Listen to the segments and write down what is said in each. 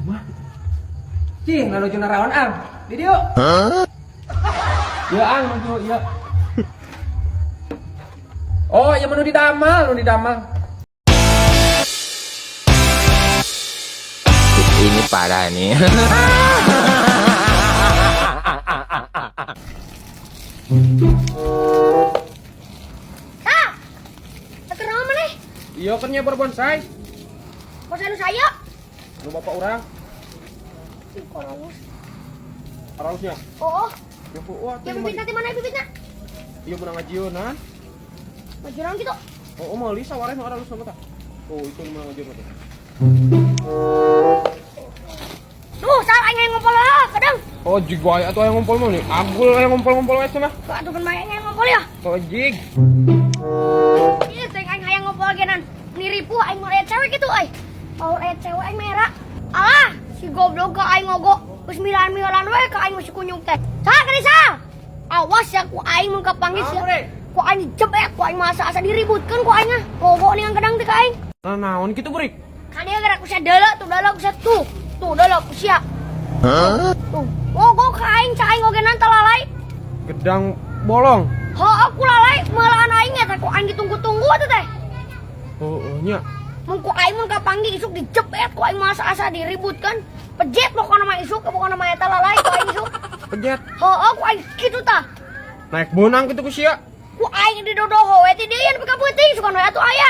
Imah. Cing, lalu naraon ang? Di dieu. Ya ang nuju ieu. Oh, ieu mah nu didamal, nu didamal. Ini parah nih. Ah, keur naon maneh? Iya kan nyebar bonsai. Bonsai nu saya. Nu bapak urang, Ih, korowus. arausnya. Oh, Ya wah, ya bibitna ti mana bibitna? Iya menang ngajieunan. Majuran gitu. Oh, oh meuli sawareh nu aralus mah tah. Oh, itu nu menang ngajieun teh. Duh, sal aing hayang ngompol lah, kadang. Oh, jig wae atuh aya ngumpul mah nih. Agul aya ngumpul-ngumpul wae mah. Kok atuh kan bae aing hayang ngompol ya? Oh, jig. Ih, teh aing hayang ngompol genan. Niripu aing mau aya cewek gitu euy. Mau aya cewek aing merah. Alah, si goblok ka aing ngogo. Geus milan-milan we ka aing masih kunyung teh. Sal, kali sal. Awas ya ku aing mun kapanggih sia. Ku aing jebek, ku aing masa asa diributkeun ku aing ah. Ngogo ningan kedang teh ka aing. Nah, naon kitu burik? Kan dia gerak kusia deuleu tuh deuleu kusia tuh. Tuh deuleu kusia. Tuh, ngogo ka aing ca aing oge nan lalai. Gedang bolong. Ho, aku lalai meulaan aing eta ku aing ditunggu-tunggu atuh teh. Oh, oh nya. Mun ku aing mun kapanggih isuk dijebet ku aing masa asa diributkan. Pejet pokona mah isuk, pokona mah eta lalai ku aing isuk. Pejet. Ho, ku aing kitu tah. Naik bonang kitu ku sia. Ku aing didodoho we ti dieu nepi ka peuting sugan we atuh aya.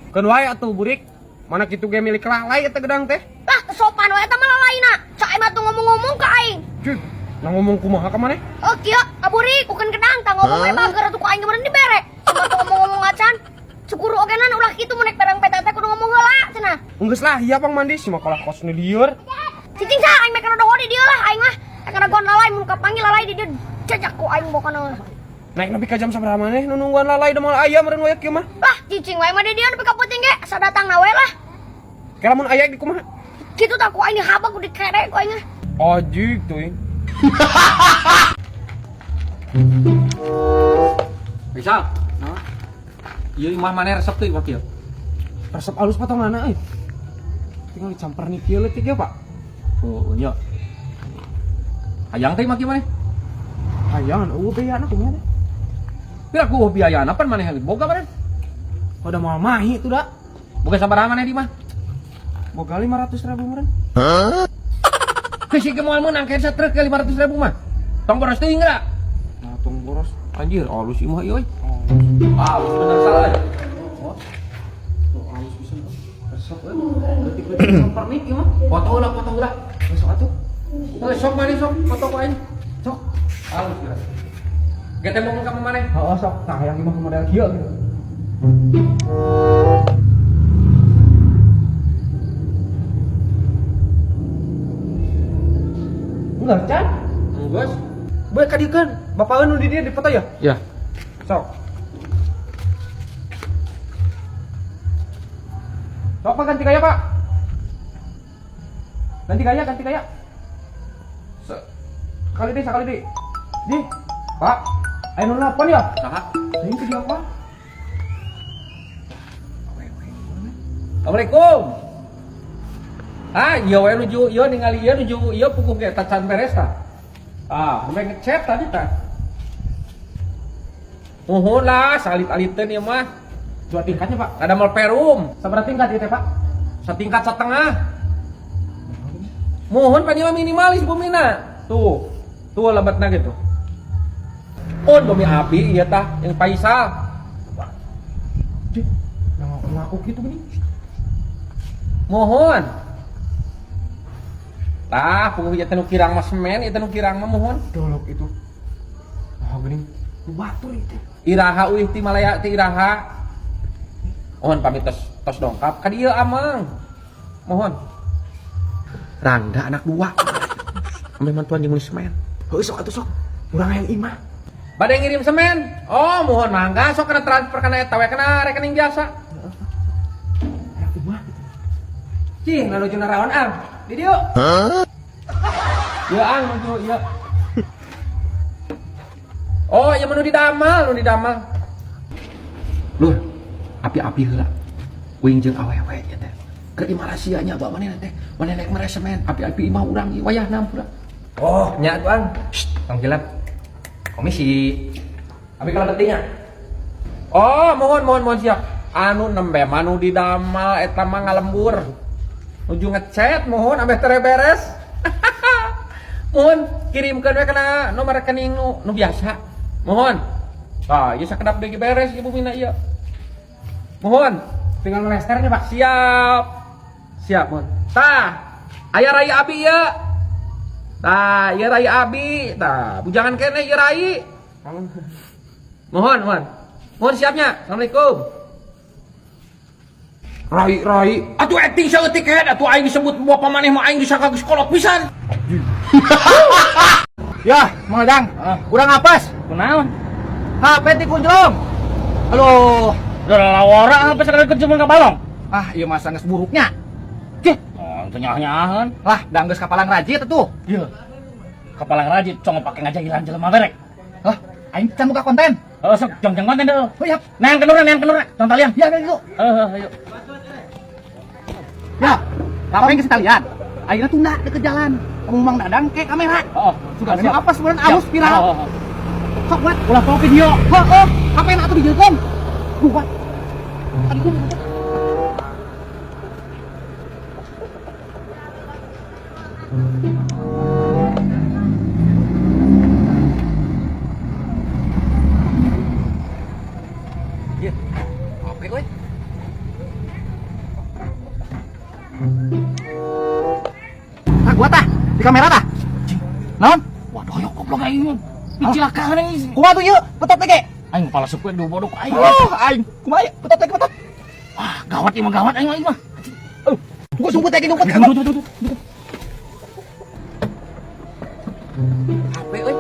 Keun wae atuh burik. Mana kitu ge milik lalai eta gedang teh. Lah, sopan we eta mah lalaina. Ca aing mah tuh ngomong-ngomong ka aing. Cuk, nah ngomong kumaha ka maneh? Oh kieu, aburi kukeun kedang tah ngomong we bager atuh ku aing meureun dibere. Cuma tuh ngomong-ngomong acan. Cukuru oge nan ulah kitu mun nek perang peta teh kudu ngomong heula cenah. Enggeus lah, iya pang mandi si mah kalah kos nu lieur. Cicing sah aing meh kana doho di dieu lah aing mah. Kana gon lalai mun kapanggil lalai di dieu jajak ku aing pokona. Naik nepi ka jam sabaraha maneh nu nungguan lalai da moal aya meureun wae kieu mah. Lah cicing wae mah di dieu nepi ka peuting ge asa datang na we lah. Kela mun aya di kumaha? Kitu tah ku aing dihabak ku dikere ku aing mah. Ajig teuing. Faisal. Ieu imah maneh resep teuing wakil. Resep alus potonganna euy. Tinggal dicamper nih kieu leutik ya, Pak. Oh, nya. Hayang teh imah kieu maneh. Hayangan eueuh beana kumaha teh? Pira ku biayana pan maneh boga maneh. Oh, da moal mahi tuh da. Boga sabaraha maneh di imah? Boga 500 ribu meureun. Geus ieu moal meunang kensa truk ke 500 ribu mah. Tong boros teuing geura. Nah, tong boros. Anjir, alus imah ieu euy. Oh, Alus bener salah. tuh alus pisan. Resep euy. Leutik-leutik camper nih ieu mah. Foto ulah, foto ulah. Besok atuh. Heuh, sok maneh sok, foto ku aing. Sok. Alus geura. Ge teh ngomong ka maneh. Heeh, sok. Tah hayang imah model kieu gitu. Enggak, Chan. Geus. Bae ka dieu keun. Bapak nu di dieu dipoto ya? Ya. Sok. Sok Pak ganti gaya, Pak. Ganti gaya, ganti gaya. Sekali deh, sekali deh. Di, Pak. Ayo nu nelpon ya? Saha? Ini ke dia, Pak. Assalamualaikum. Ah, iya we nuju ieu ningali ieu nuju ieu puguh ge tacan beres tah. Ah, sampai ngechat tadi tah. Muhun lah, salit-aliteun ieu mah. Dua tingkatnya, Pak. Ada mal perum, Sabaraha tingkat ieu teh, Pak? setingkat setengah. Muhun pan ieu mah minimalis bumina. Tuh. Tuh lebatna gitu. Oh, bumi api ieu tah yang Faisal. Di, ngaku gitu gini. Mohon. Tah, puguh ieu teh nu kirang mah semen, ieu teh nu kirang mah muhun. Dolok itu. Ah, geuning. Nu batur itu. Iraha uih ti Malaya ti iraha. Mohon pamit tos tos dongkap ka dieu amang. Mohon. Rangda anak dua. Ameh mantuan jeung meuli semen. Heuh, sok atuh sok. Urang hayang imah. Bade ngirim semen. Oh, mohon mangga sok kena transfer kana eta we kana rekening biasa. Hayang imah gitu. Cing, lalu naraon ang? Di dieu. Ya ang nuju ieu. Oh, ieu mah nu didamal, nu didamal. Lur, api-api heula. Uing jeung awewe ieu teh. Ke di Malaysia nya bawa manehna teh. Manehna naik meresemen api-api imah urang ieu wayahna hampura. Oh, nya tuh ang. Shh, tong hilap. Komisi. Abi kalau pentingnya. Oh, mohon mohon mohon siap. Anu nembe manu didamal eta mah ngalembur. Nuju ngechat mohon ambeh tere beres. Mohon kirimkeun we kana nomor rekening nu biasa. Mohon. Tah, ieu sakedap deui beres ieu bumina ieu. Mohon. Tinggal ngelester nya, Pak. Siap. Siap, mohon. Tah, aya rai abi ieu. Tah, ieu rai abi. Tah, bujangan keneh ieu rai. Mohon, mohon. Mohon siapnya. Assalamualaikum. Rai, rai. Atuh acting saeutik head atuh aing disebut bapak maneh mah aing disangka geus kolot pisan. Ya, Mang Dadang. Kurang apas. Kunaon? HP ti kunjlong. Aduh. Udah lawara apa sekali kunjungan ka balong? Ah, ieu masa geus buruknya. Cih, oh, teu nyaah-nyaahan. Lah, da geus kapalang rajit atuh. Ieu. Kapalang rajit cong pake ngajahilan jelema berek. Hah, aing can buka konten. Oh, sok jong-jong konten deh. Oh, iya. Neang kenurna, neang kenurna. Tong talian. Ya, ya, yuk. Heeh, ayo. Ya, ngapain ke talian? Akhirnya tunda deket jalan. Kamu Mang Dadang ke kamera. Oh, Suka memang apa sebenarnya alus viral. Oh, oh, oh. Sok buat. Ulah poho video. Heeh, HP atuh dijieun. Buat. Aduh. Ieu. HP euy. Tah gua tah di kamera tah. Naon? Waduh, yo goblok aing. Dicilakaan aing. Kumaha tuh ieu? Betot teh ge. Aing kepala suku du bodoh aing. Oh, aing. Kumaha ieu? Betot teh betot. Wah, gawat ieu mah gawat aing mah. Gua sumput teh ngumpet. Tuh, tuh, tuh, tuh. HP euy.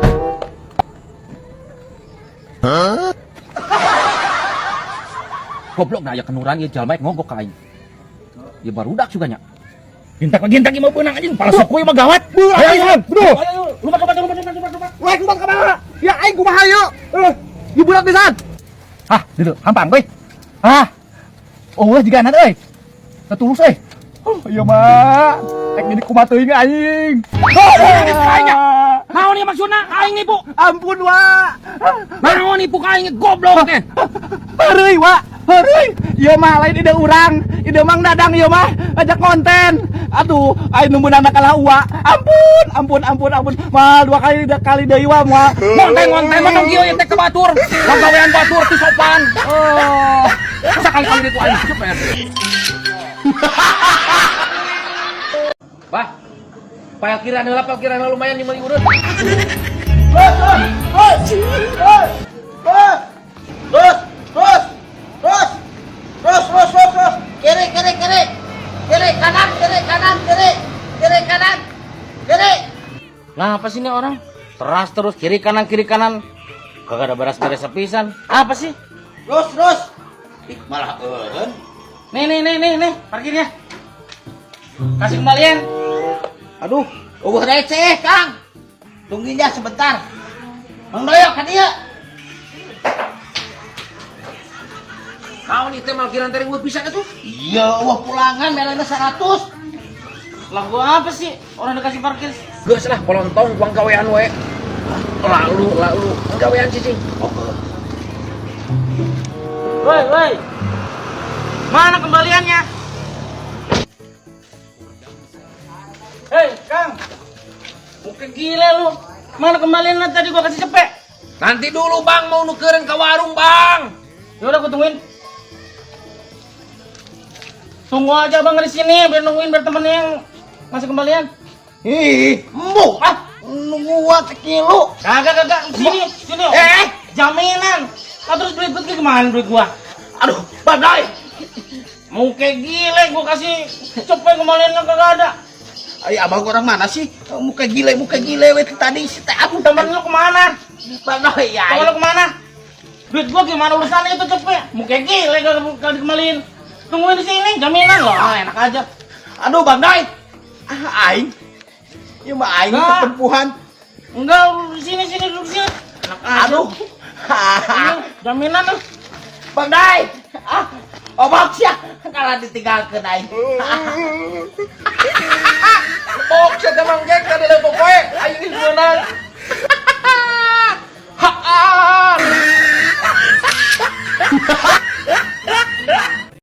Goblok da aya kenuran ieu jalma ngogok ka aing. Ieu barudak juga nya. Gintak gintak ieu mah beunang anjing, kepala suku ieu mah gawat. Ayo, ayo, bro. Ayo, lumat lumat lumat lumat lumat lumat. Wah, kumaha kamera? Ya aing kumaha ieu? Ieu budak pisan. Ah, dieu hampang euy. Ah. Oh, jiga anak euy. Teu tulus euy. Oh, ieu mah. Ek jadi kumaha teuing aing. Aing. Naon ieu maksudna? Aing nipu. Ampun, wa. Naon nipu ka aing goblok teh. Heureuy, wa. Heureuy. Ieu mah lain ide urang, ide Mang Dadang ieu mah ngajak konten. Aduh, aing nu meunang kalah uwa. Ampun, ampun, ampun, ampun. Mah dua kali dua kali deui wa moal. Ngonten-ngonten mah tong kieu ieu teh ke batur. Pagawean batur teu sopan. Oh. Sakali-kali ditu aing cepet. Bah. Parkiran heula, parkiran heula lumayan di meuli urut. Terus, terus, terus, terus, terus, terus, terus. Kiri, kiri, kiri. Kiri, kanan, kiri, kanan, kiri. Kiri, kanan, kiri. Nah, apa sih ini orang? Teras terus kiri kanan kiri kanan. Kagak ada beres-beres sepisan. Apa sih? Terus, terus. Ih, malah eureun. Nih nih nih nih nih, parkirnya. Kasih kembalian. Aduh, eueuh receh, Kang. Tungguin ya sebentar. Mang Doyok ka dieu. Naon ieu teh malkiran teh riweuh pisan atuh. Iya, eueuh pulangan melana 100. Lah gua apa sih? Orang dikasih parkir. Geus lah kolontong uang gawean we. Lalu lalu gawean cicing. Oke. Woi, woi. Mana kembaliannya? Hei, Kang. Mungkin gila lu. Mana kembaliannya tadi gua kasih cepet? Nanti dulu Bang mau nukerin ke warung Bang. Ya udah gua tungguin. Tunggu aja Bang di sini biar nungguin biar temennya yang ngasih kembalian. Ih, embung ah. Nunggu gua sekilo. Kagak kagak sini sini. Eh, Jaminan. Lah terus duit gua gimana duit gua? Aduh, badai. Mau kayak gile gua kasih cepet kembaliannya kagak ada. Ay, abang orang mana sih? Muka gile we tadi si teh aku Temen lu kemana? Badai ya. Temen lu kemana? Duit gua gimana urusannya itu cepet? Mau kayak gile kagak dikembaliin. Tungguin di sini, jaminan loh. Ah, enak aja. Aduh, Bang Dai. Ah, aing. Ieu mah aing Enggak. ketempuhan. Enggak, di sini sini duduk sini. Enak aja. Aduh. Iya, jaminan loh. Bang Dai. Ah, Obok sia kalau ditinggalkeun aing. Bok sia teh Mang Jack tadi leumpuk poe aing geus meunang.